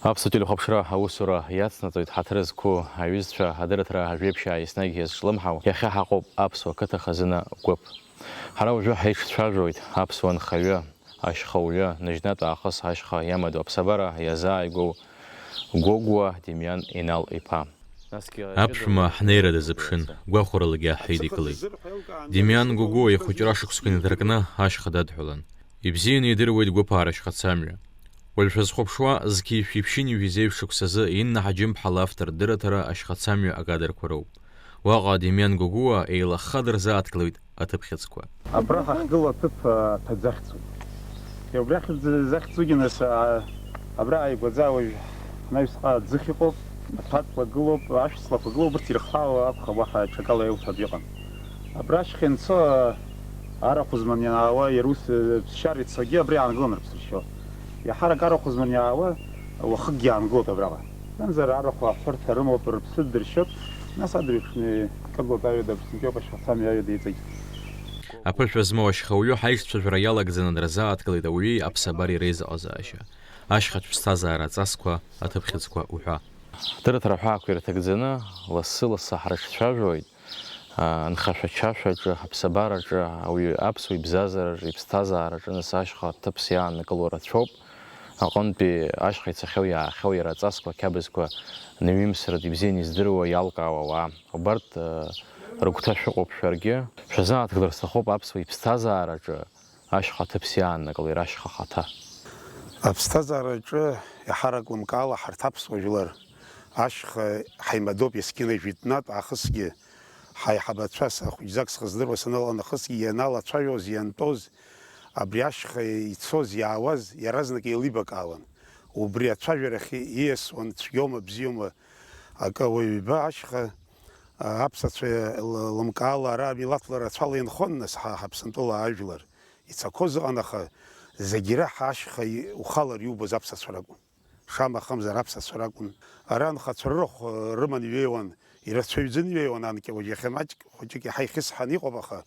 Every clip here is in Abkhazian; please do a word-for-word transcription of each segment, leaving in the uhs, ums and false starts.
Аԥсуа телехәаԥшра аусура иацнаҵоит ҳаҭыр зқәу аҩызцәа адырраҭара ажәеиԥшьаа еснагь иазҿлымҳау иахьа ҳаҟоуп аԥсуа қыҭа хазына гәыԥ. Ҳара уажәы ҳаиҿцәажәоит аԥсуа нхаҩы, ашьхауҩы, ныжьнатә аахыс ашьха иамадоу аԥсабара иазааигәоу Гогәуа Демиан Инал-иԥа. Аԥшәма ҳнеира дазыԥшын, гәахәаралагьы аҳәеит икылеит. Демиан Гогәуа ихәыҷра шықәсқәа инадыркны ашьха дадҳәалан. Ибзианы идыруеит гәыԥ аарашьхацамҩа. Уажә шәазхәаԥшуа, зқьи шәиԥшьыни жәеизеиԥш шықәсазы Инна Ҳаџьымԥҳа лавтор дырраҭара ашьхацамҩа акадрқәа роуп. Уаҟа Демиан Гогәуа еилахха дырзааҭгылоит аҭыԥхьыӡқәа. Абра ҳахьгылоу аҭыԥ, а, аҭәаӡ ахьӡуп. Иа, убри ахьӡ захьӡугьы, нас, а, абра ааигәаӡа уажә ҳнаҩсҟа аӡыхь ыҟоуп, аҭәаҵла гылоуп, ашәҵлақәа гылоуп, урҭ ирыхҳәаауа акәхап, уаҳа ҽакала еилҭәатәы иҟам. Абра ашьха ианцо, а, арахә зман ианаауа, иара ус, а, ԥсшьара ицогьы абра иаангылан рыԥсыршьо. Иаҳарак арахә зман иаауа, уахыкгьы иаангылоит абраҟа. Мамзар арахә аҳәырҭа рымоуп, рыԥсы дыршьып, нас адырҩаҽны икыдлоит аҩада Аԥсынтәи ауп ашьхацамҩа аҩада иҵегь. Аԥышәа змоу ашьхауҩы ҳаиҿцәажәара иалагӡаны дырзааҭгылеит ауаҩи аԥсабареи реизыҟазаашьа, ашьхатә ԥсҭазаара аҵасқәа, аҭыԥхьыӡқәа уҳәа. Ҳдырраҭара аҳәаақәа ирҭагӡаны, лассы-лассы ҳрыҿцәажәоит, аа, анхашәа-чашәаҿы, аԥсабараҿы, ауаҩы аԥсуа ибзазараҿы, иԥсҭазаараҿы, нас, ашьха аҭыԥс иааннакыло рацәоуп. Аҟынтәи ашьха ицахьоу-иаахьоу иара аҵасқәа, ақьабзқәа ныҩымсыртә ибзианы издыруа, иалкаауа ауаа. Убарҭ, э, рыгәҭа шәыҟоуп шәаргьы. Шәазааҭгылар сҭахуп аԥсуа иԥсҭазаараҿы ашьха аҭыԥс иааннакыло иара ашьха ахаҭа. Аԥсҭазаараҿы иаҳарак лымкаала ҳарҭ аԥсуа жәлар ашьха ҳаимадоуп, есқьынагь жәытәнатә аахысгьы ҳаиҳабацәа, са хәыҷӡак схы здыруа саныҟала нахысгьы ианалацәажәоз, иантәоз, абри ашьха ицоз, иаауаз иаразнак еилибакаауан. Убри ацәажәарахь ииасуан, цәгьоума, бзиоума, акы ауаҩ ҩба ашьха, а, аԥсацәа л-, лымкаала ара милаҭла рацәала инхон, нас, ҳа, ҳаԥсынтәыла ажәлар. Ицақәоз ыҟан, аха зегь реиҳа ашьха и-, ухалар иубоз аԥсацәа ракәын. Шамахамзар аԥсацәа ракәын. Ара анхацәа рырахә, э, рыман иҩеиуан, ирацәаҩӡаны иҩеиуан анкьа, уажә иахьа маҷк хәыҷык иаҳа ихьысҳан иҟоуп, аха,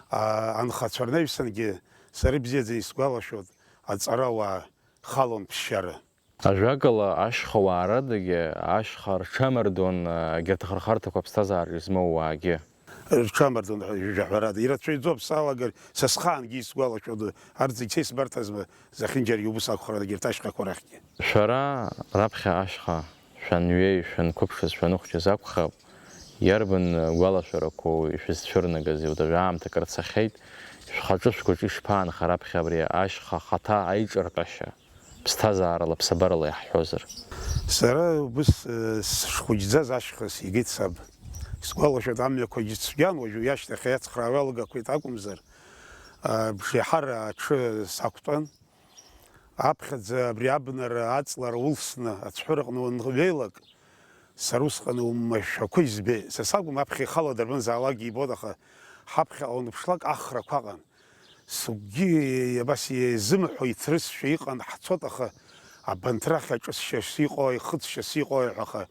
а, анхацәа рнаҩсангьы сара ибзиаӡаны исгәалашәоит, аҵарауаа халон ԥсшьара. Ажәакала, ашьхауаа радагьы, ашьха рҽамардон, егьырҭ ахырхарҭақәа аԥсҭазаараҿы измоу ауаагьы. Рҽамардон, ҳәа, жәаҳәарада, ирацәаҩӡоуп, салагар, са схаангьы исгәалашәода, арҭ зегь са исбарҭазма, зехьынџьаргьы убыс акәхарын, егьырҭ ашьхақәа рахьгьы. Шәара раԥхьа ашьха шәанҩеи, шәанқәыԥшыз, шәаныхәҷыз акәхап, иарбан гәалашәарақәоу ишәызцәырнагаз, уажәы аамҭа кыр цахьеит, шәхаҿы-шәгәаҿы ишԥаанха раԥхьа абри ашьха ахаҭа аиҿартәашьа? Ԥсҭазаарала, ԥсабарала иаҳҳәозар. Сара убыс, э, сшхәыҷӡаз ашьха сигеит саб. Сгәалашәоит, амҩақәагьы цәгьан, уажәы уи ашьҭахь иацхраауа иалагақәеит акәымзар, а, бжеиҳара аҽы сақәтәан. Аԥхьаӡа абри абнара аҵлара улсны ацәҳәыраҟны уанҩеилак, сара усҟан умашәақәа избеит. Са сакәым, аԥхьа ихала дарбанзаалакгьы ибон, аха ҳаԥхьаҟа уаныԥшлак ахрақәа ыҟан. Сыгәгьы абас еизымҳәо иҭрысшәа иҟан, ҳцот, аха абанҭ рахь аҿысшьас иҟои, ихыҵшьас иҟои ҳәа, аха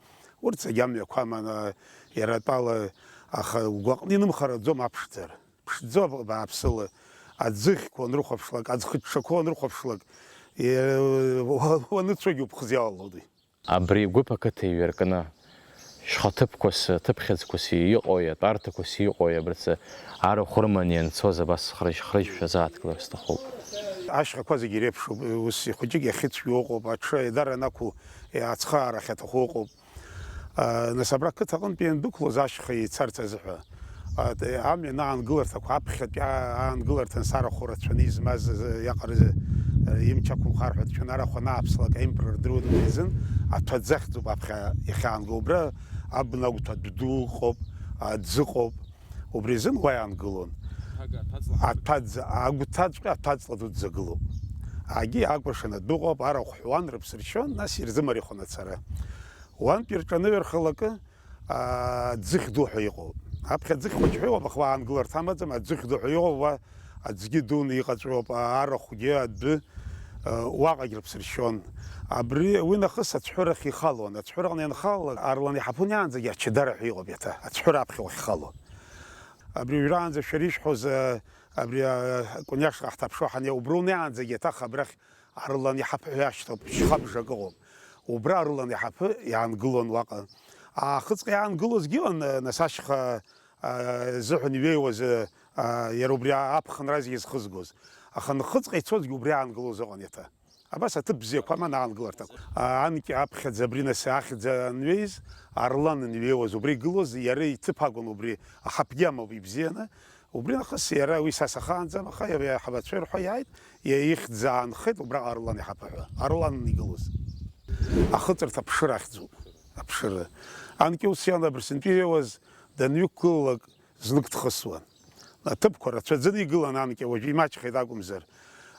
урҭ зегь амҩақәа аман, а, иара атәала, аха угәаҟны инымхараӡом аԥшӡара. Ԥшӡоуп бааԥсыла, аӡыхьқәа уанрыхәаԥшлак, аӡхыҽҽақәа уанрыхәаԥшлак, е-, уа-, уаныцәогьы уԥхӡы иалалоди. Абри гәыԥ ақыҭа иҩаркны, шьхаҭыԥқәас, ҭыԥхьыӡқәас иҟои, атәарҭақәас иҟои, абарҭ арахә рыманы ианцоз абас хрыжь-хрыжьшәа азааҭгылар сҭахуп. Ашьхақәа зегьы иреиԥшуп, ус ихәыҷык иахьыцәгьоу ыҟоуп, аҽы еидара анақәу, ацхыраара ахьаҭаху ыҟоуп. А, нас абра ақыҭа аҟынтәи иандәықәлоз ашьха ицарц азыҳәа, а, т-, амҩан аангыларҭақәа, аԥхьатәи аа-, аангыларҭа нас арахә рацәаны измаз, э, иаҟараз, э, имч ақәымхар ҳәа дшәан, арахә анааԥслак, аимпра рдыруан, убри азын аҭәа ӡахьӡуп аԥхьа иахьаанго. Убра абна агәҭа ду ыҟоуп, аӡы ыҟоуп. Убри азын уа иаангылон. Аҭәа ӡ-, агәҭаҵәҟьа аҭәаҵла дуӡӡа гылоуп. Агьи акәыршан адәы ыҟоуп, арахә ҳәуан, рыԥсы ршьон, нас ирзымариахон ацара. Уантәи рҿаныҩархалакы, аа, аӡыхь ду ҳәа иҟоуп. Аԥхьа аӡыхь хәыҷ ҳәа иҟоуп, аха уа аангыларҭа амаӡам, аӡыхь ду ҳәа иҟоуп, уа аӡгьы дуны иҟаҵәҟьоуп, аа, арахәгьы, адәы, аа, уаҟагь рыԥсы ршьон. Абри, уи нахыс ацәҳәырахь ихалон. Ацәҳәыраҟны ианхалалак, Арлан иҳаԥы неиаанӡагьы Ачыдара ҳәа иҟоуп иаҭа, ацәҳәыра аԥхьа уахьхало. Абри уажәраанӡа шәара ишәҳәоз, аа, абри, аа, Кәаниашҟа ҳҭаԥшуа ҳаннеи, убра унеиаанӡагьы еиҭах абрахь Арлан иҳаԥҳәа иашьҭоуп, шьхабжак ыҟоуп. Убра Арлан иҳаԥы иаангылон уаҟа. Ахыҵҟа иаангылозгьы ыҟан, нас ашьха, а, зыҳәан иҩеиуаз, а, иара убри аԥхынразгьы зхызгоз. Аха нхыҵҟа ицозгьы убри аангылоз ыҟан еиҭа. Абас аҭыԥ бзиақәа аман аангыларҭақәа. А, анкьа аԥхьаӡа абри нас ахьӡ анҩеиз, Арлан иҩеиуаз, убри игылоз, иара иҭыԥ акәын убри, аҳаԥгьы амоуп ибзианы. Убри нахыс иара уи са сахаанӡам, аха иара иаҳабацәа ирҳәо иааит, иа-, ихьӡ аанхеит убраҟа Арлан иҳаԥы ҳәа, Арлан игылоз. Ахыҵырҭа аԥшыра ахьӡуп, аԥшыра. Анкьа ус иан абырсынтәи ииуаз данҩықәгылалак знык дхысуан. Аҭыԥқәа рацәаӡаны игылан анкьа, уажәы имаҷхеит акәымзар.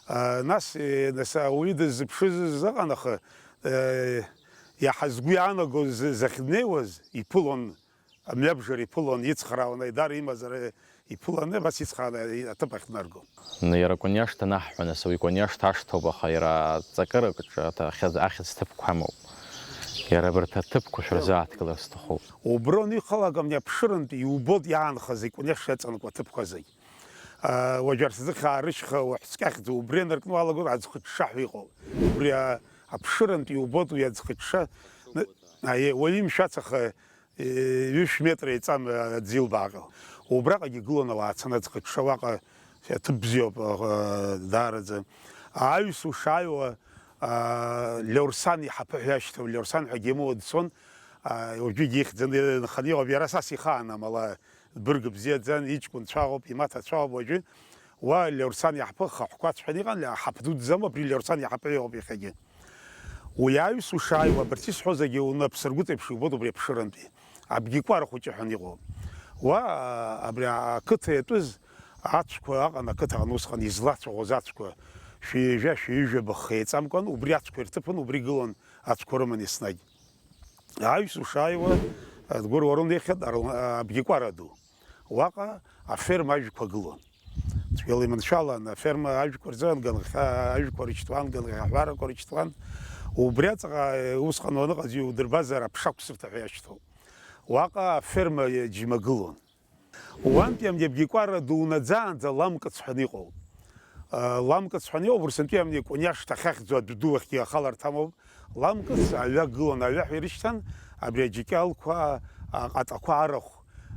А, нас, е, нас ауаҩы дыззыԥшыз ыҟан, аха, е, иаҳа згәы иаанаго з-, захьнеиуаз иԥылон. Амҩабжара иԥылон, ицхраауан, аидара имазар иԥыланы, абас ицхрааны аҭыԥ ахь днаргон. Иара Кәаниашҭа анаҳҳәа, нас, уи Кәаниашҭа ашҭоуп, аха иара ҵакырак аҿы аҭ-, ахьӡ-, ахьӡ ҭыԥқәа амоуп. Иара абарҭ аҭыԥқәа шәырзааҭгылар сҭахуп. Убра уанихалак, амни аԥшырантә иубоит иаанхаз икәаниашьа иаҵанакуа аҭыԥқәа зегь. А, уажә арҭ зыхьаа рышьха уаҳәцәкьахьӡа убри анаркны уалагон аӡхыҽҽа ҳәа иҟоуп. Убри, а, аԥшырантә иубоит уи аӡхыҽҽа. Н-, а, е, уаҩы имшәац, аха Ҩышә метра еиҵам аӡы илбааҟьо. Убраҟагьы гылон ауаа цаны аӡхыҽҽа, уаҟа аҭыԥ бзиоуп, а, даараӡа. Аҩс ушааиуа, а, Леурсан иҳаԥы ҳәа иашьҭоу, Леурсан ҳәагьы имоуа дцон, а, уажәыгь ихьӡаны инханы иҟоуп, иара са сихаан амала, бырг бзиаӡан, иҷкәынцәа ыҟоуп, имаҭацәа ыҟоуп уажәы. Уа Леурсан иаҳԥы хахәқәацә ҳәа иҟан, ҳаԥ дуӡӡам, абри Леурсан иаҳаԥы иоуп иахьагьы. Уи аҩс ушааиуа, абарҭ исҳәо зегьы унапсыргәыҵ еиԥш иубоит убри аԥшырантәи. Абгьыкәара хәыҷы ҳәа иҟоуп. Уа, абри ақыҭа иатәыз ацәқәа аҟан, ақыҭаҟны усҟан излацәаӷәоз ацәқәа, шәи ҩажәа, шәи ҩажәа быхха еиҵамкәан, убри ацәқәа ирҭыԥын, убри гылан ацәқәа рыман еснагь. Аҩс ушааиуа, Дгәыр уара унеихьеит, Арла-, Абгьыкәара ду. Уаҟа аферма ажәқәа гылон. Цәгьала иманшәалан, аферма ажәқәа рзыҳәан ганахьа ажәқәа рышьҭуан, ганахьа аҳәарақәа рышьҭуан. Убри аҵаҟа, усҟан уаныҟаз иудырбазар, аԥша қәсырҭа ҳәа иашьҭоуп. Уаҟа аферма џьма гылон. Уантәи амни Абгьыкәара дунаӡаанӡа Ламкыц ҳәа иҟоуп. Ламкыц ҳәа иҟоуп, Урсантәи амни Кәаниашҭа ахьахьӡу адәы ду ахьгьы ахаларҭа амоуп. Ламкыц аҩа гылон, аҩа ҳәа ирышьҭан, абри аџьыкьалқәа, аҟаҵақәа арахә,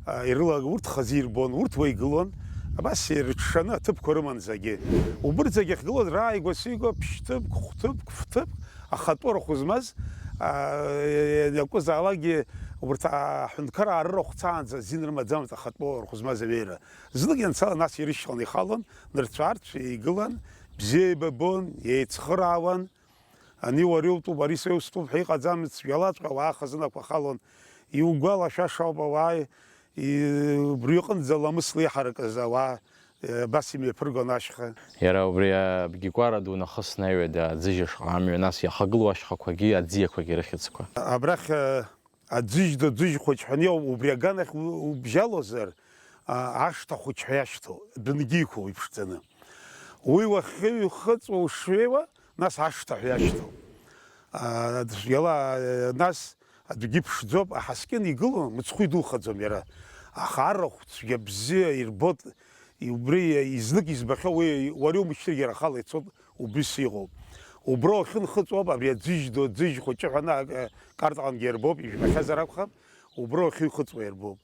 а, ирыла-, урҭ хазы ирбон, урҭ уа игылон, абас ирыҽшаны аҭыԥқәа рыман зегьы. Убырҭ зегьы ахьгылаз рааигәа-сигәа ԥшьҭыԥк, хәҭыԥк, фҭыԥк, ахатәы рахә змаз, а, иакәызаалакгьы убырҭ аҳәынҭқараа рырахә цаанӡа азин рымаӡамызт ахатәы рахә змаз аҩеира. Знык ианцалан, нас ирышьҭалан ихалон, нырцә-аарцә игылан, бзиа еибабон, еицхыраауан. Ани уара иутәуп, ари са исутәуп ҳәа иҟаӡамызт, цәгьалаҵәҟьа ауаа хазынақәа халон. Иугәалашәаша ауп, ауаа, и-, убри иҟынӡа ламысла иҳаракыз ауаа, э, абас имҩаԥыргон ашьха. Иара убри Абгьыкәара ду нахыс наҩада аӡыжь ашҟа амҩа, нас иахагылоу ашьхақәагьы аӡиақәагьы рыхьӡқәа. Абрахь, э, Аӡыжь ду, аӡыжь хәыҷ ҳәа иоуп, убри аганахь у-, убжьалозар, а, ашҭа хәыҷ ҳәа иашьҭоу, дынгьы иқәу иԥшӡаны. Уи уахьыҩхыҵуа ушҩеиуа, нас ашҭа ҳәа иашьҭоуп. А, цәгьала, а, нас адәгьы ԥшӡоуп, аҳаскьын игылоу мыцхәы идухаӡом иара. Аха арахә цәгьа бзиа ирбоит, убри изнык избахьоу уи уара иумышьҭыргьы иара ахала ицоит, убыс иҟоуп. Убра уахьынхыҵуа ауп, абри аӡыжь ду, аӡыжь хәыҷы ҳәа ана, а, Картҟангьы ирбоуп, ижәбахьазар акәхап, убра уахьыҩхыҵуа ирбоуп.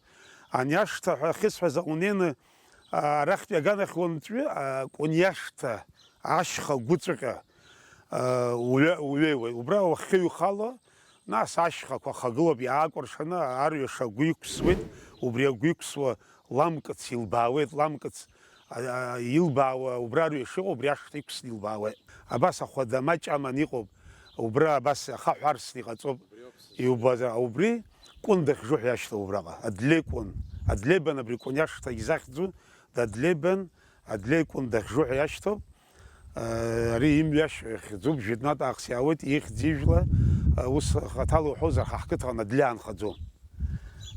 Ани ашҭа ҳәа ахьысҳәаз аҟны унеины, а, арахьтәи аганахь уанҵәы, а, Кәаниашҭа ашьха гәыҵәҟьа, а, уҩа-, уҩеиуеит. Убра уахьыҩхало, нас ашьхақәа хагылоуп, иаакәыршаны арҩаш агәы иқәсуеит, убри агәы иқәсуа Ламкыц илбаауеит, Ламкыц, а, а, илбаауа убра арҩаш иҟоу, убри ашҭа иқәсны илбаауеит. Абас ахәада маҷ аман иҟоуп, убра абас ахаҳә арсны иҟаҵоуп, иубазар, убри Кәын дахьжу ҳәа иашьҭоуп убраҟа, Адлеи Кәын, Адлеибан абри Кәын иашҭа изахьӡу, Дадлеибан, Адлеи Кәын дахьжу ҳәа иашьҭоуп. Ари имҩашьо ихьӡуп, жәытәнатә аахыс иаауеит, ихьӡ ижәла, ус хаҭала уҳәозар, ҳа ҳқыҭан Адлеи аанхаӡом.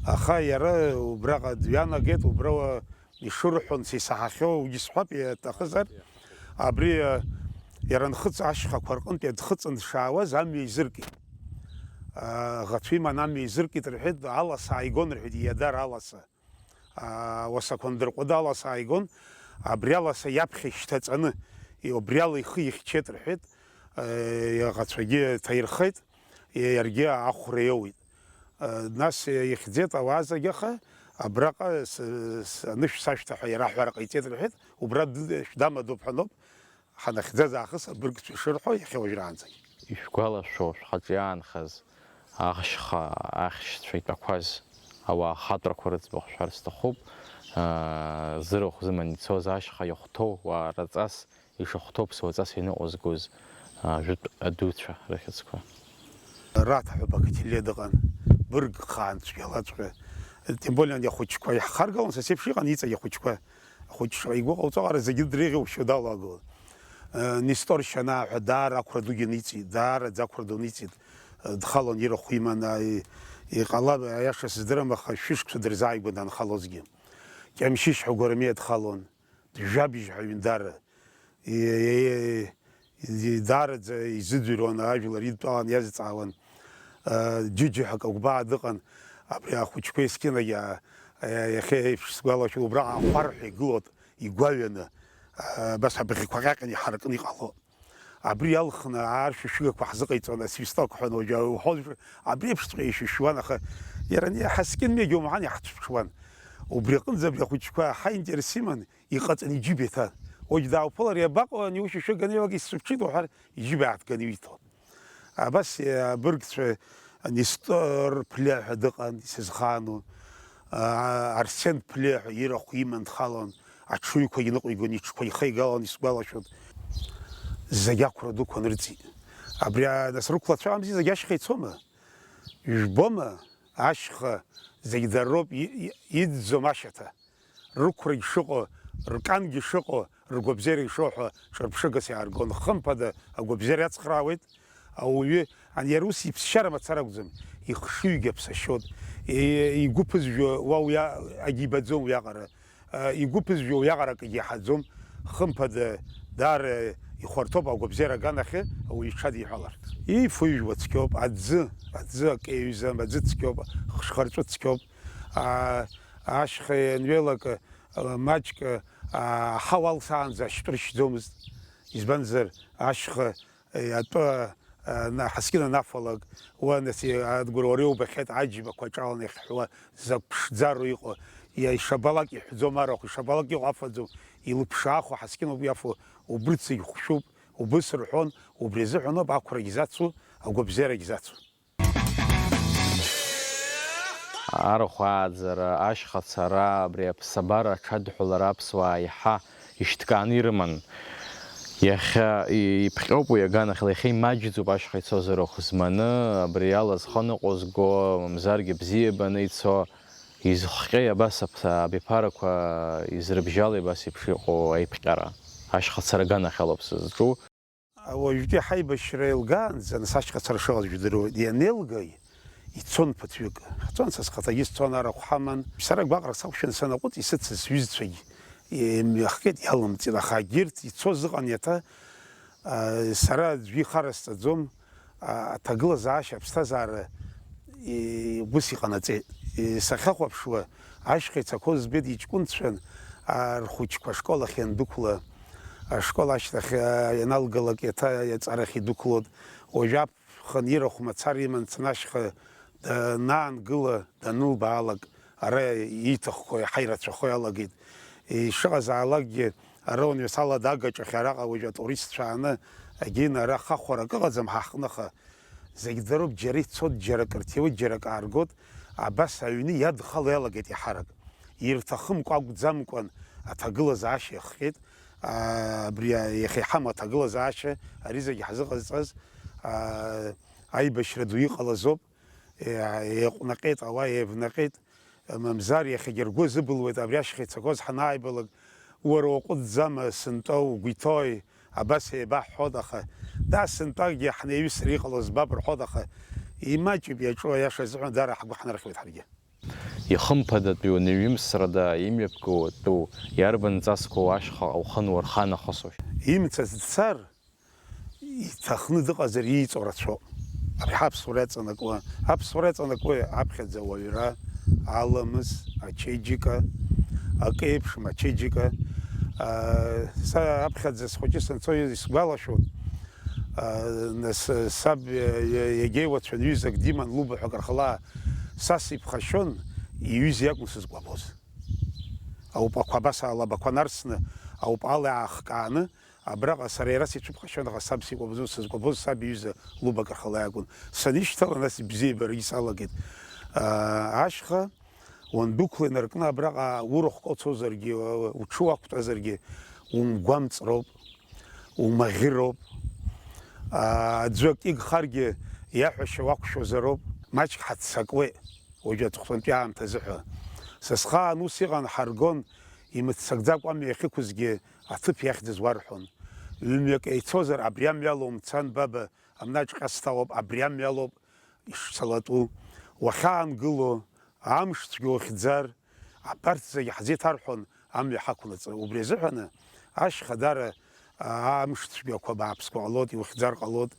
Аха иара убраҟа дҩанагеит, убра ишырҳәон, сеисаҳахьоу, уигьы сҳәап, иаҭахызар. Абри, иара нхыҵ ашьхақәа рҟынтә дхыҵын дшаауаз амҩа изыркит. Аӷацәа иман амҩа изыркит рҳәеит, аласа ааигон рҳәеит, иадар аласа. Ауасақәа ндырҟәыда аласа ааигон, абри аласа иаԥхьа ишьҭаҵаны, убри ала ихы ихьчеит рҳәеит, аӷацәагьы ҭаирхеит. Иаргьы ахәра иоуит. Нас ихьӡеит ауаа зегьы, аха абраҟа с-, с-, анышә сашәҭа ҳәа иара аҳәара ҟаиҵеит рҳәеит, убра д-, шәдамадоуп ҳәа ноуп, ҳанахьӡаз аахыс абыргцәа ишырҳәо иахьа уажәраанӡагь. Ишәгәалашәо, шәхаҿы иаанхаз ашьха ахьшьцәа итәақәаз, ауаа ахатәрақәа рыӡбахә шәҳәар сҭахуп, аа, зырахә зыман ицоз ашьха иахәҭоу уаа раҵас ишахәҭоу ԥсуаҵас ианыҟәызгоз, аа, жәытә адуцәа рыхьӡқәа. Раҭ ҳәа Бақҭелиа дыҟан, бырг хаан цәгьалаҵәҟьа. Тем более, ани ахәыҷқәа иаҳхаргалон, са сеиԥш иҟан иҵегь ахәыҷқәа. Ахәыҷ шаҟа игәы ҟауҵо аҟара зегьы дреиӷьушьо далагон. Нестор Шьанаа ҳәа даара ақәра дугьы ниҵит, даараӡа ақәра ду ниҵит. Дхалон ирахә иманы, и-, иҟалап, аиаша сыздырам, аха шәышықәса дырзааигәан данхалозгьы. Кьамшьышь ҳәа Гәарамиа дхалон. Жәабжь ҳәа ҩндара. И-, и-, и-, даараӡа изыӡырҩуан, ажәлар идтәалан иазҵаауан. Џьыџьа ҳәа Кагәбаа дыҟан, абри ахәыҷқәа есқьынагь, а, а, иахьа еиԥш сгәалашәо, убраҟа ахәарҳәа игылоит игәаҩаны, а, абас абӷьқәа ҟьаҟьаны иҳаракны иҟало. Абри иалхны ааршәышәыгақәа ҳзыҟаиҵон, асвисток ҳәа уажәы уҳәозшәа, абри еиԥшҵәҟьа ишәышәуан, аха иара ани ҳаскьын ҩагьы умҳан иаҳцәыԥҽуан. Убри аҟынӡа абри ахәыҷқәа ҳаинтерес иман, иҟаҵаны иџьыба иҭан. Уажә даауԥылар, иабаҟоу ани ушәышәы ганы иалак исцәыԥҽит уҳәар, иџьыба ааҭганы ииҭон. Абас, е, абыргцәа, Нестор Ԥлиа ҳәа дыҟан, исызхаану, а, Арсен Ԥлиа ҳәа ирахә иман дхалон, аҽыҩқәагьы ныҟәигон, иҽқәа ихеигалон, исгәалашәоит. Зегь ақәра дуқәа нырҵит. Абри, а, нас рықәлацәа амзи зегь ашьха ицома? Ижәбома? Ашьха зегь дара роуп, и-, и-, иӡӡом ашьаҭа. Рықәрагь шыҟоу, ркангьы шыҟоу, ргәабзиарагь шыҟоу ҳәа ҿырԥшыгас иааргон. Хымԥада, агәабзиара иацхраауеит ауаҩы, ан-, иара ус иԥсшьара мацара акәӡам, ихшыҩгьы аԥсашьоит. И-, игәы ԥызжәо уа уиа-, агьибаӡом уиаҟара. А, игәы ԥызжәо уиаҟара акгьы иаҳаӡом. Хымԥада, даара ихәарҭоуп агәабзиара аганахьы ауаҩы иҽадиҳәалартә. Иифо-ижәуа цқьоуп, аӡы, аӡы акы иаҩӡам, аӡы цқьоуп, хшхарҵәы цқьоуп. А, ашьха ианҩеилак, а, маҷк, а, аҳауа алсаанӡа ашьтәа ршьӡомызт. Избанзар, ашьха, а, атәы, а, на-, ҳаскьын анафалак, уа, нас, и-, Адгәыр, уара иубахьеит аџьмақәа аҿаланы иахьҳәуа, закә ԥшӡароу иҟоу, иа-, ишабалак иҳәӡом арахә, ишабалак иҟоу афаӡом, илыԥшааху ҳаскьын ауп иафо, убырҭ зегь хәшәуп, убыс рҳәон, убри азыҳәан ауп ақәрагь зацу, агәабзиарагь зацу. Арахә ааӡара, ашьха цара, абри аԥсабара аҽадҳәалара аԥсуаа еиҳа ишьҭкааны ирыман. Иахьа и-, иԥҟьоуп уи аганахьала, иахьа имаҷӡоуп ашьха ицоз арахә зманы, абри ала зхы ныҟәызго, мамзаргьы бзиабаны ицо, изхҟьеи абас аԥ-, абиԥарақәа изрыбжьалеи абас еиԥш иҟоу аиԥҟьара, ашьха цара аганахьалоуп сызҿу. Уажәтәи ҳаибашьра еилгаанӡа, нас ашьхацара шыҟаз жәдыруеит. Ианеилгеи, ицон ԥыҭҩык. Ҳцон, са схаҭагьы сцон, арахә ҳаман. Сара гәаҟрак сақәшәан санаҟәыҵ, исыцыз сҩызцәагь еимҩахҟьеит, иалымҵит. Аха егьырҭ ицоз ыҟан иаҭа, а, сара аӡәы ихара сҵаӡом, а, аҭагылазаашьа, аԥсҭазаара, и-, убыс иҟанаҵеит. И-, сахьахәаԥшуа, ашьха ицақәоу збеит иҷкәынцәан, а, рхәыҷқәа ашкол ахь иандәықәла, ашкол ашьҭахь, а, ианалгалак, иаҭа-, иаҵарахь идәықәлоит. Уажә аԥхын ирахә мацара иман, цаны ашьха данаангыла, данылбаалак, ара ииҭахқәо, иаҳа ирацәахо иалагеит. Ишыҟазаалакгьы, ара универсал агаҿахь араҟа уажә атуристцәа ааны, агьина ара хахәарак ыҟаӡам ҳа ҳҟны, аха зегь дароуп, џьара ицоит, џьара акыр ҭиуеит, џьара акы ааргоит, абас аҩны иадхало иалагеит иаҳарак. Ирҭахымкәа акәӡамкәан аҭагылазаашьа иахҟьеит, аа, абри иахьа иҳамоу аҭагылазаашьа, ари зегь ҳзыҟазҵаз, аа, аибашьра ду иҟалазоуп, еиҟәнаҟьеит, ауаа еивнаҟьеит, мамзар иахьагьы ргәы азыбылуеит, абри ашьха ицақәаз ҳанааибалак, уара уаҟәыҵӡама, сынтәа угәы иҭои, абас еибаҳҳәоит, аха, да, сынтәакгьы ҳнеиҩысыр иҟало збап рҳәоит, аха имаҷуп иаҿу аиаша азыҳәан, даара ҳгәы ҳнархьуеит ҳаргьы. Ихымԥадатәиу, неиҩымсрада имҩаԥгоу атәы, иарбан ҵасқәоу ашьха ухы анурха нахысушь? Имцац дцар, иҭахны дыҟазар ииҵо рацәоуп. Абри ҳаԥсуара иаҵанакуа, аԥсуара иаҵанакуеи аԥхьаӡа ауаҩра, аламыс, ачеиџьыка, акы еиԥшым ачеиџьыка. Аа, са аԥхьаӡа схәыҷы санцо исгәалашәоит, Нас саб иагьеиуацәан ҩызак диман, луба ҳәа акыр хала сас иԥхашьон, иҩыза иакәын сызкәабоз. Аупақәа абас алабақәа нарсны, аупала иаахкааны, абраҟа сара иара сицәыԥхашьон, аха саб сикәабоз, сызкәабоз саб иҩыза луба акыр хала иакәын. Санишьҭала, нас ибзиабарагьы салагеит. Ашьха уандәықәла инаркны абраҟа урахә кәацозаргьы, уҽы уақәтәазаргьы, умгәамҵроуп, умаӷьыроуп. Аӡәы акы игхаргьы иаҳәашьа уақәшәозароуп. Маҷк ҳаццакуеит уажәы аҵыхәтәантәи аамҭазы ҳәа. Са схаан ус иҟан, ҳаргон, имыццакӡакәа амҩа иахьықәызгьы аҭыԥ иахьӡыз уарҳәон. Ҩымҩак еицозар, абри амҩала умцан, баба, амнаҿ ҟьасҭалоуп, абри амҩалоуп ишцалатәу. Уахьаангыло, амш цәгьа ухьӡар, абарҭ зегьы ҳзеиҭарҳәон амҩа ҳақәнаҵы. Убри азыҳәаны ашьха дара, аа, амш цәгьақәа бааԥсқәа ҟалоит, иухьӡар ҟалоит,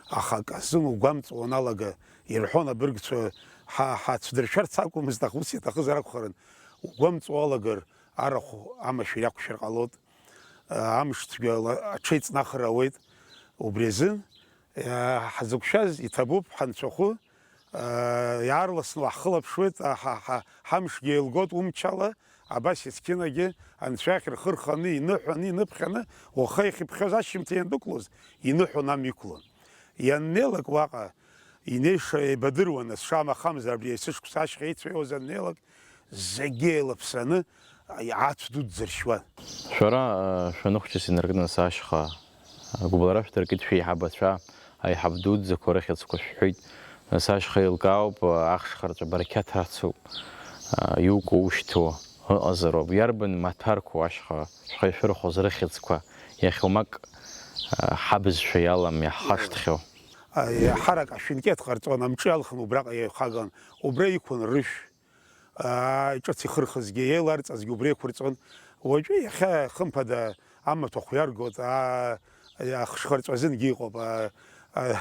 аха акы азын угәамҵуа уаналага, ирҳәон абыргцәа, ҳа-, ҳацәдыршәарц акәмызт, аха ус иаҭахызар акәхарын, угәамҵуа уалагар, арахә амашәыр иақәшәар ҟалоит, аа, амш цәгьала аҽеиҵнахыр ауеит. Убри азын Иа-, ҳзықәшәаз иҭабуп, ҳанцәахәы, аа, иаарласны уаҳхылаԥшуеит, а, ҳа, ҳа, ҳамшгьы еилгоит умчала, абас есқьынагьы анцәа иахь рхы рханы, иныҳәаны, иныԥхьаны, уаха иахьыԥхьоз ашьжьымҭан иандәықәлоз, иныҳәон, амҩа иқәлон. Ианнеилак уаҟа, инеиша еибадыруан, нас шамахамзар абри есышықәса ашьха еицәеиуаз аннеилак, зегьы еилаԥсаны ацә дуӡӡа ршьуан. Шәара, шәаныхәҷыз инаркны нас ашьха, гәыбылра шәдыркит шәеиҳабацәа, аиҳаб дуӡӡақәа рыхьӡқәа шәҳәеит. Нас ашьха еилкаауп, ахшхырҵәа барқьаҭ ацуп, иукәа ушьҭоу ыҟазароуп. Иарбан маҭәарқәоу ашьха шәхы ишәырхәоз рыхьӡқәа, иахьа уамак ҳабызшәа иалам, иаҳхашҭхьоу? Еиҳарак ашәынкьеҭ ҟарҵон, амҿы иалхын убраҟа еихаган, убра иқәын рышә. Аа, ҿыц ихырхызгьы, еиларҵазгьы убра иқәырҵон. Уажәы иахьа, хымԥада, амаҭәахә иаргоит, аа, ахшхырҵәазынгьы иҟоуп, аа, аа,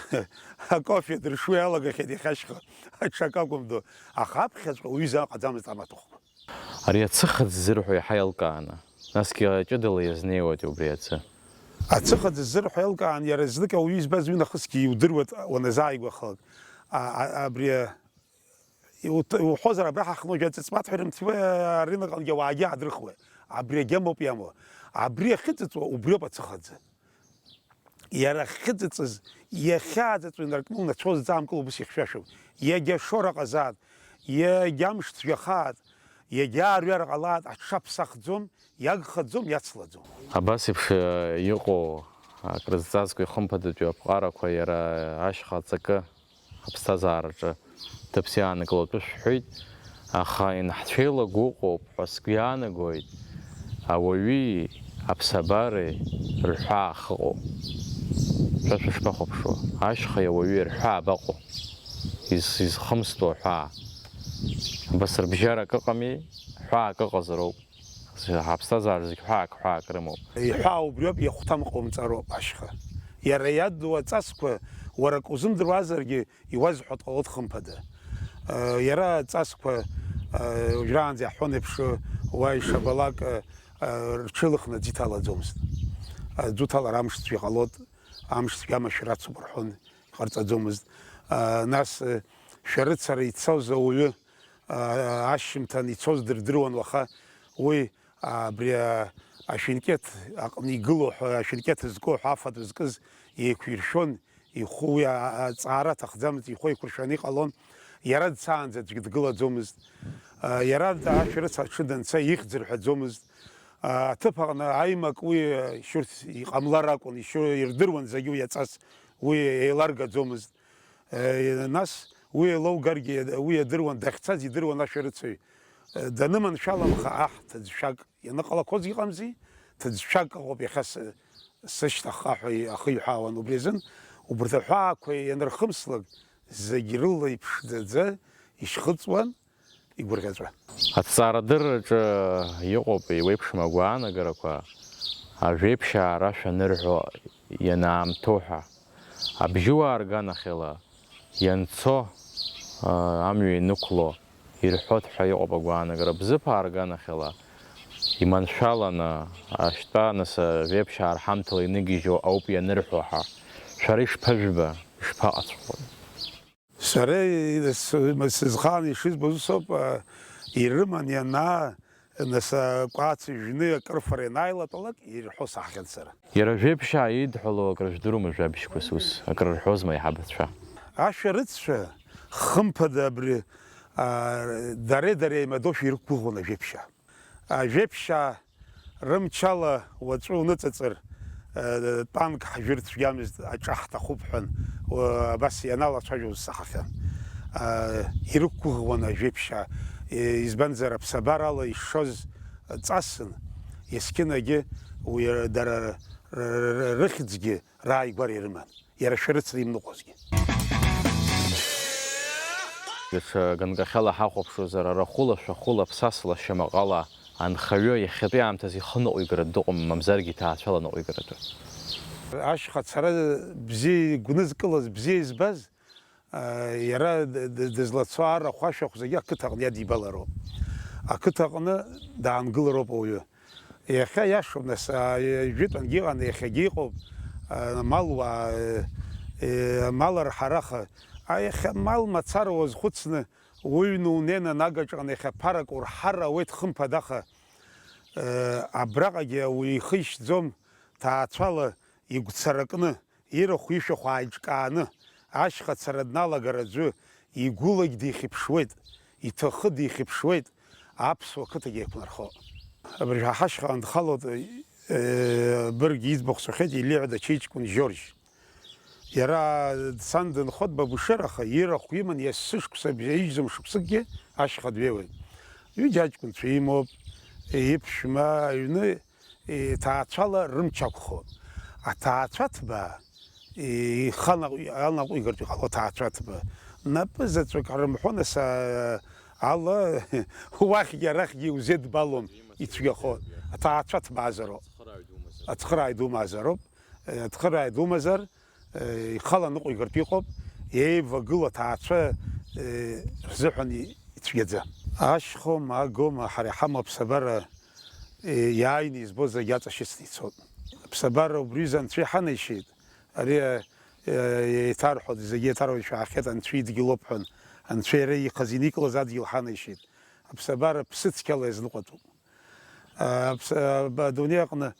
акофе дыршуа иалагахьеит иахьа ашьха, аҽак акәымдо, аха аԥхьаҵәҟьа уаҩы изааҟаӡамызт амаҭәахәқәа. Ари ацыхаӡ ззырҳәо иаҳа иалкааны, насгьы ҷыдала иазнеиуеит убри аӡы. Ацыхаӡ ззырҳәо иалкаан, иара знык ауаҩы избаз уи нахысгьы иудыруеит, уаназааигәахалак. А, а, абри, а, Иут-, иуҳәозар, абра ҳахьнеи уажәы аҵыҵмаҭ ҳәа ирымҭиуа, арынаҟынгьы ауаагьы аадрыхуеит. Абри агьамоуп иамоу. Абри ахьыҵыҵуа, убриоуп ацыхаӡы. Иара ахьыҵыҵыз, иахьааҵыҵуа инаркны унацәа узҵаамкыло убыс ихьшәашәоуп. Иагьа шора ҟазаат, иагьа амш цәгьахаат, иагьа аарҩара ҟалаат, аҽаԥсахӡом, иагхаӡом, иацлаӡом. Абас еиԥш, э, иҟоу акрызҵазкуа ихымԥадатәу аԥҟарақәа иара ашьха аҵакы аԥсҭазаараҿы ҭыԥс иаанкылатәы шәҳәеит, аха ианҳцәеилаго ыҟоуп ҳәа сгәы иаанагоит, ауаҩи аԥсабареи рҳәаа ахьыҟоу. Шәа шәышԥахәаԥшуа, ашьхеи ауаҩи рҳәаа абаҟоу? Из-, изхымсто аҳәаа. Абас рыбжьара акы ыҟами, ҳәаак ыҟазароуп. Ҳаԥсҭазаара зегь ҳәаак, ҳәаак рымоуп. Иҳәаа убриоуп, иахәҭам ҟаумҵароуп ашьха. Иара иадду аҵасқәа уара акы узымдыруазаргьы, иуазҳәо дҟалоит хымԥада. Иара аҵасқәа, уажәраанӡа иаҳҳәон еиԥш, уа ишабалак, рҽеилыхны аӡы иҭалаӡомызт. Аӡы уҭалар амш цәгьа ҟалоит, амш цәгьа амашәыр ацуп рҳәон, иҟарҵаӡомызт. Нас шәарыцара ицоз ауаҩы, ашьжьымҭан ицоз дырдыруан, уаха уи абри ашәынкьеҭ аҟны игылоу ҳәа, ашәынкьеҭ зку ҳәа афатә зкыз еиқәиршәон, ихәы уи аҵаара аҭахӡамызт, ихәы еиқәыршәаны иҟалон, иара дцаанӡа аӡәгьы дгылаӡомызт. Иара ашәарыцара аҽы данца ихьӡ рҳәаӡомызт. Аҭыԥ аҟны аимак уи шьурц иҟамлар акәын, ишьу-, ирдыруан зегьы уи аҵас, уи еиларгаӡомызт. Нас уи еилоугаргьы уи иадыруан, дахьцаз идыруан ашәарыцаҩ. Даныманшәаламха аҳ, ҭыӡшәак ианыҟалақәозгьы ыҟамзи, ҭыӡшәак ыҟоуп иахьа сы-, сышьҭахьҟа ҳәа ахы иҳәаауан. Убри азын убарҭ аҳәаақәа ианырхымслак, зегь рыла иԥшӡаӡа ишьхыҵуан игәырӷьаҵәа. Аҭҵаарадырраҿы иҟоуп еиуеиԥшым агәаанагарақәа, ажәеиԥшьаа рашәа анырҳәо ианаамҭоу ҳәа. Абжьыуаа рганахьала ианцо, амҩа ианықәло ирҳәоит ҳәа иҟоуп агәаанагара. Бзыԥаа рганахьала иманшәаланы, ашьтәа нас ажәеиԥшьаа рҳамҭала иныгьежьуа ауп ианырҳәо ҳәа. Шәара ишԥажәба, ишԥаҟаҵәҟьои? Сара сызхаан ишызбоз усоуп, а, ирыман ианаа, нас, а, кәац ижәны акрыфара ианааилатәалак, ирҳәо саҳахьан сара. Иара жәеиԥшьаа идҳәалоу акры жәдырума, жәабжьқәас ус акры рҳәозма аиҳабацәа? Ашәарыццәа, хымԥада, абри, а, дареи дареи еимадоушәа ирықәгәыӷуан ажәеиԥшьаа. Ажәеиԥшьаа рымчала уаҵәы уныҵыҵыр, э, танк ҳжәыр цәгьамызт, аҿа ҳҭахуп ҳәан, уа-, абас ианалацәажәоз саҳахьан. Э, ирықәгәыӷуан ажәеиԥшьаа, э, избанзар, аԥсабарала ишшоз ҵасын, есқьынагьы уи дара р-, р-, р-, рыхьӡгьы рааигәара ирыман. Иара шәарыцара имныҟәозгьы. Даҽа ганкахьала ҳахәаԥшуазар, арахәыла, шәахәыла, ԥсасала, шьамаҟала анхаҩы иахьатәи аамҭазы ихы ныҟәигаратә дыҟоума, мамзаргьы иҭаацәала ныҟәигаратәы? Ашьха ацара бзиа игәнызкылаз, бзиа избаз, а, иара д-, д-, дызлацо арахә ашәахә зегьы ақыҭаҟны иадибалароуп. Ақыҭаҟны даангылароуп ауаҩы. Иахьа иашоуп, нас, а, жәытәангьы иҟан, иахьагьы иҟоуп, а, амалуаа, э, э, амал арҳараха. А, иахьа амал мацара уазхәыцны, уҩны унеины агаҿаҟны иахьа ԥарак урҳар ауеит, хымԥада, аха, э, абраҟагьы ауаҩы ихы ишьӡом, ҭаацәала игәцаракны. Ирахә-ишәахә ааиҿкааны, ашьха ацара дналагар аӡәы игәылагь дихьыԥшуеит, иҭахы дихьыԥшуеит, аԥсуа қыҭагь еиқәнархо. Абыржәы ҳашьха анхалоит, э, быргь иӡбахә сҳәеит, илеиҳәеит ачеиҷкәын Жьоржь. Иара дцан дынхоит Бабушераха, ирахә иман есышықәса, ижәӡом шықәсыкгьы ашьха дҩеиуеит. Ҩыџьа аҷкәынцәа имоуп, иԥшәма аҩны иҭаацәала рымч ақәхо. Аҭаацәа ҭбаа, иханаҟ-, анаҟәигартә иҟало аҭаацәа ҭбаа. Напы заҵәык рымҳәо, нас, а, ала, уахьгьы арахьгьы иузеидбалом, ицәгьахо. Аҭаацәа ҭбаазароуп. Ацхырааҩ думазароуп. Ацхырааҩ думазар, ихала ныҟәигартә иҟоуп, еивагыло аҭаацәа, э, рзыҳәан и-, ицәгьаӡа. Ашьхоума, агоума, ҳара иҳамоу аԥсабара, э, иааины избо зегь аҵашьыцны ицоит. Аԥсабара убри изы анцәа иҳанеишьеит. Ари, э, еиҭарҳәоит, зегьы еиҭарҳәоит, шәаахьеит, анцәа идгьылоуп ҳәан, анцәа иара ихазы иникылаз адгьыл ҳанеишьеит. Аԥсабара ԥсыцқьала иазныҟәатәуп. Аԥс-, а, ба-, адунеи аҟны,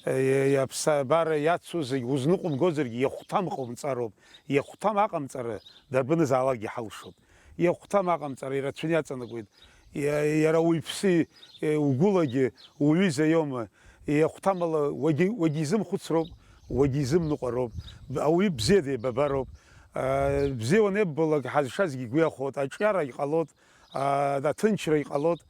е, е, аԥсабара иацу зегь узныҟәымгозаргьы, иахәҭам ҟаумҵароуп. Иахәҭам аҟамҵара дарбанызаалакгьы ҳалшоит. Иахәҭам аҟамҵара ирацәаны иаҵанакуеит. Иа-, иара уаҩԥсы, е, угәылагьы уҩыза иоума? Иахәҭам ала уагьы-, уагьизымхәыцроуп, уагьизымныҟәароуп. Б-, ауаҩы бзиа деибабароуп. А, бзиа уанеибабалак, ҳазшазгьы игәы иахәоит, аҿиара иҟалоит. А, аҭынчра иҟалоит.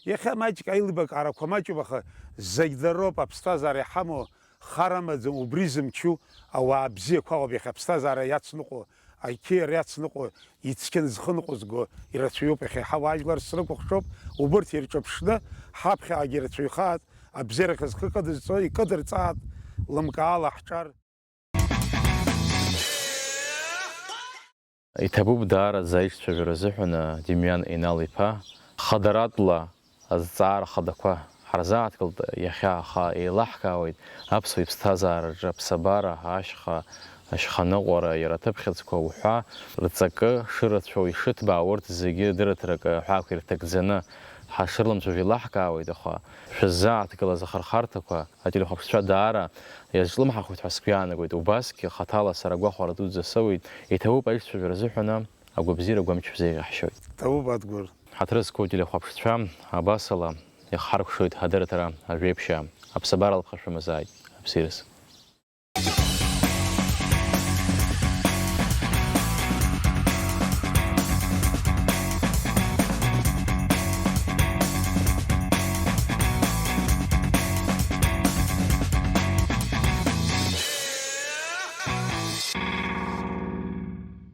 Иахьа маҷк аилибакаарақәа маҷуп, аха зегь дароуп, аԥсҭазаара иҳамоу хар амаӡам, убри зымчу ауаа бзиақәа ыҟоуп, иахьа аԥсҭазаара иацныҟәо, ақьиара иацныҟәо, ицқьаны зхы ныҟәызго ирацәаҩуп, иахьа иҳауаажәлар срыкәыхшоуп, убырҭ ирҿаԥшны, ҳаԥхьаҟагьы ирацәаҩхааит, абзиарахь зхы кыдызҵо икыдырҵааит, лымкаала ҳҿар. Иҭабуп даараӡа аиҿцәажәара азыҳәан, Демиан Инал-иԥа. Хадаратәла азҵаара хадақәа ҳарзааҭгылт, иахьа аха еилаҳкаауеит аԥсуа иԥсҭазаараҿы аԥсабара, ашьха, ашьханыҟәара, иара аҭыԥхьыӡқәа уҳәа рҵакы шырацәоу, ишыҭбаау урҭ зегьы дырраҭарак аҳәаақәа ирҭагӡаны ҳашрыламцәажәо еилаҳкаауеит, аха шәыззааҭгылаз ахырхарҭақәа ателехәаԥшцәа даара иазҿлымҳахоит ҳәа сгәы иаанагоит. Убасгьы хаҭала сара агәахәара дуӡӡа соуеит. Иҭабуп аиҿцәажәара азыҳәан, агәабзиара гәамч шәзеиӷьаҳшьоит. Ҭабуп, Адгәыр. Ҳаҭыр зқәу ателехәаԥшцәа, абасала иахҳаркәшоит ҳадырраҭара Ажәеиԥшьаа. Аԥсабара алԥха шәымазааит. Абзиараз.